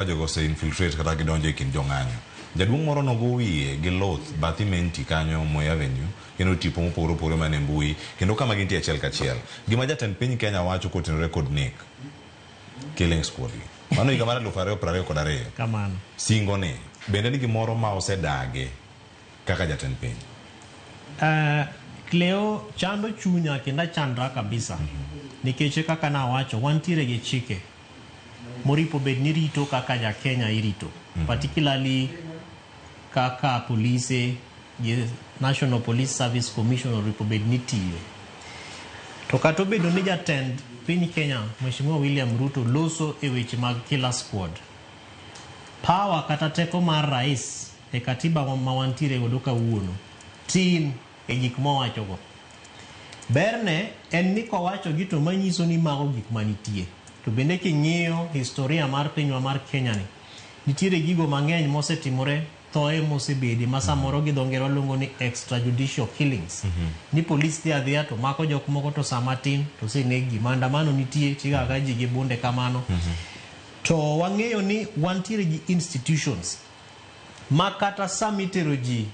Jogo ose infiltrate kata gidonjo e kind jong'anyo. Jaduong' moro nogo wiye gi luth bath Imenti kanyo Moi Avenue kendo tipo mopogore opogore man e mbui kendo kama gintie achiel kachiel. Gima jatend piny Kenya wacho kotenore kod nek, killing squad gi. Mano higa mar 2022. Kamano. Singo ni bende ni gimoro ma osedage kaka jatend piny. Cleo chando chunya kendo achandra kabisa nikech kaka nawacho wantiere gi chike moripo bed ni rito kaka ja Kenya irito particularly kaka polise gi National Police Service Commission oripo bed ni tiyo. To kata obedo ni jatend piny Kenya Mheshimiwa William Ruto loso e weche mag killer squad, power kata teko mar rais e katiba ma wantiere godo kawuono tin e gik mowachogo. Berne en ni kowachogi to manyiso ni mago gik manitie. To bende king'iyo historia mar pinywa mar Kenya ni, nitiere gigo mang'eny mosetimore, thoe mosebede ma samoro gi dho ngere waluongo ni extrajudicial killings. Ni polis dhi adhiya to mako jok moko to sama tin to oseneg gi. Maandamano nitie tigaga ji gi bunde kamano. To wang'eyo ni wantiere gi institutions ma kata sama itero ji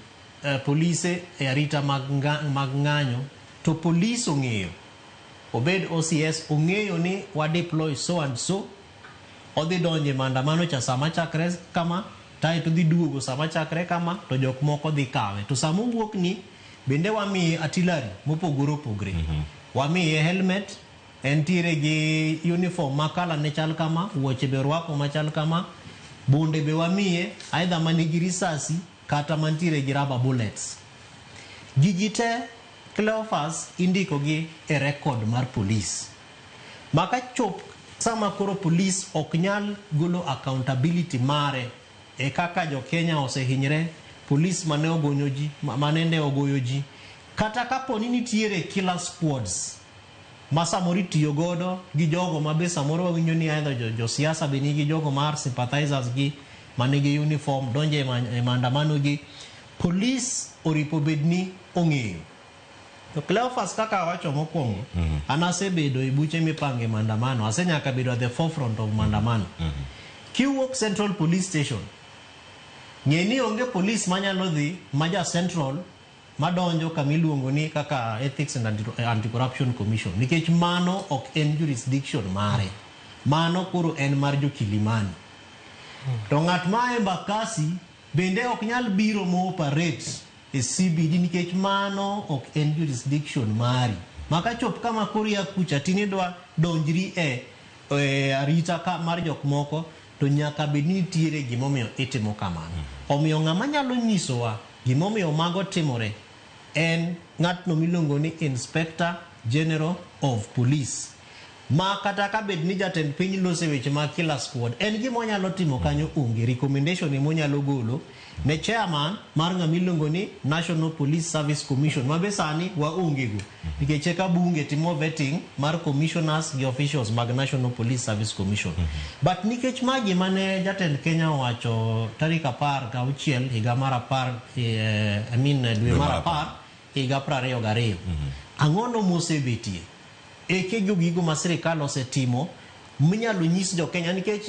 polise e arita mag ng'anyo to polis ong'eyo obed OCS ong'eyo ni wa deploy so and so odhi donjo e maandamano cha sama chakre kama tae to odhi duogo sama chakre kama to jok moko dhi kawe to sama owuok ni bende wamiye artillery mopogore opogore. Wamiye helmet, entiere gi uniform ma kala ne chal kama, wuoche be orwako machal kama, bunde be wamiye either manigi risasi kata mantiere gi rubber bullets. Gigi te Cleophas indiko gi e record mar police. Maka chop sama koro police ok nyal golo accountability mare e kaka jo Kenya osehinyre, police mane ogonyo ji, manende ogoyo ji, kata kapo ni nitiere killer squads ma samoro itiyo godo gi jogo ma be samoro wawinjo ni either josiasa be nigi jogo mar sympathizers gi manigi uniform donje e maandamano gi, police oripo bed ni ong'eyo. To Cleophas kaka awacho mokwongo, an asebedo e buche mipange maandamano, asenyaka bedo at the forefront of maandamano. Kiwuok Central Police Station, ng'e ni onge police manyalo dhi maja Central madonjo kama iluongo ni kaka Ethics and Anti-Corruption Commission nikech mano ok en jurisdiction mare. Mano koro en mar jo Kilimani. To ng'at ma Embakasi bende ok nyal biro mo operate e CBD nikech mano ok en jurisdiction mari. Maka chop kama koro ia kucha tinidwa donjri e arita ka mar jok moko to nyaka bed ni nitiere gimomiyo itimo kamano. Omiyo ng'ama nyalo nyisowa gimomiyo mago timore en ng'atno miluongo ni Inspector General of Police. Ma kata ka bed ni jatend piny loso e weche mag killer squad, en gima onyalo timo kanyo onge. Recommendation ema onyalo golo ne chairman mar ng'ama iluongo ni National Police Service Commission ma be sani waonge go. Nikech eka bunge timo vetting mar commissioners gi officials mag National Police Service Commission. But nikech ma gima ne jatend Kenya owacho tarik 16 higa mar 10, I mean dwe mar 10 higa 22. Ang'ono mosebetie? Eke gigo ma sirikal osetimo minyalo nyis jo Kenya nikech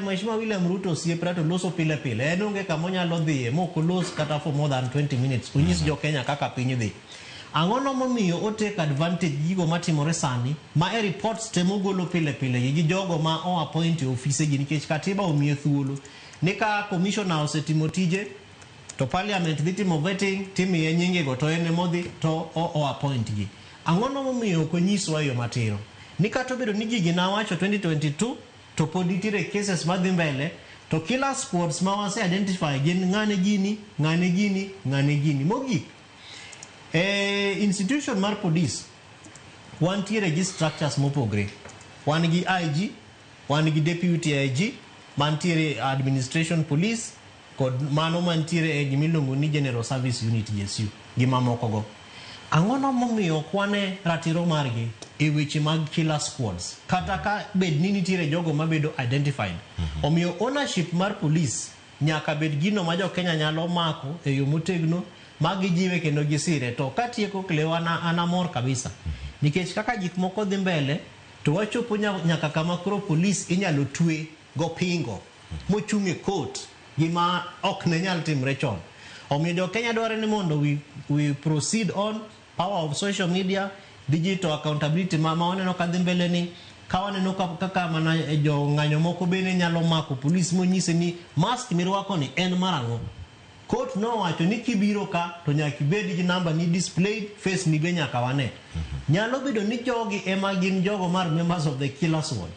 Mheshimiwa William Ruto osiepna to loso pile pile en onge kama onyalo dhiye mok olos kata for more than 20 minutes onyis jo Kenya kaka piny dhi. Ang'ono momiyo o take advantage gigo matimore sani ma e reports te mogolo pile pile gi jogo ma o appoint e ofise gi nikech katiba omiye thuolo ni ka commissioner osetimo tije to parliament dhi timo vetting timiye nyingego to en emodhi to o appoint gi. Ang'ono momiyo ok onyiswa e yo matiro ni kata obedo ni gigi nawacho 2022 to pod nitiere cases madhi mbele to killer squads ma wase identify gin ng'ane gini, ng'ane gini, ng'ane gini. Mogik, e institution mar police wantiere gi structures mopogre. Wan gi IG, wan gi deputy IG, mantiere administration police kod mano mantiere e gimiluongo ni General Service Unit GSU gi mamoko go. Ang'ono momiyo ok wane ratiro margi e weche mag killer squads kata ka bed ni nitiere jogo mabedo identified. Omiyo ownership mar police nyaka bed gino ma jo Kenya nyalo mako e yo motegno ma gijiwe kendo gisire. To katieko Cleo, an amor kabisa nikech kaka gik moko dhi mbele to wachopo nyaka kama koro police inyalo twe gopingo. mochung' e court gima ok ne nyal timre chon. Omiyo jo Kenya dwaro ni mondo we proceed on power of social media, digital accountability ma waneno ka dhi mbele ni ka waneno kaka mana jo ng'anyo moko bende nyalo mako polis monyise ni mask mirwako ni en mar ang'o. Court nowacho ni kibiro ka to nyaka ibed gi namba ni displayed, face ni be nyaka wane. Nyalo bedo ni jogi ema gin jogo mar members of the killer squad.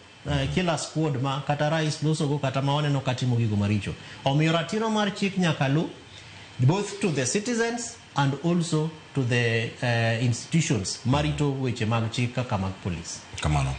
Killer squad ma kata rais losogo kata ma waneno katimo gigo maricho. Omiyo ratiro mar chik nyaka lu both to the citizens and also to the institutions marito weche mag chik kaka mag polis. Kamano.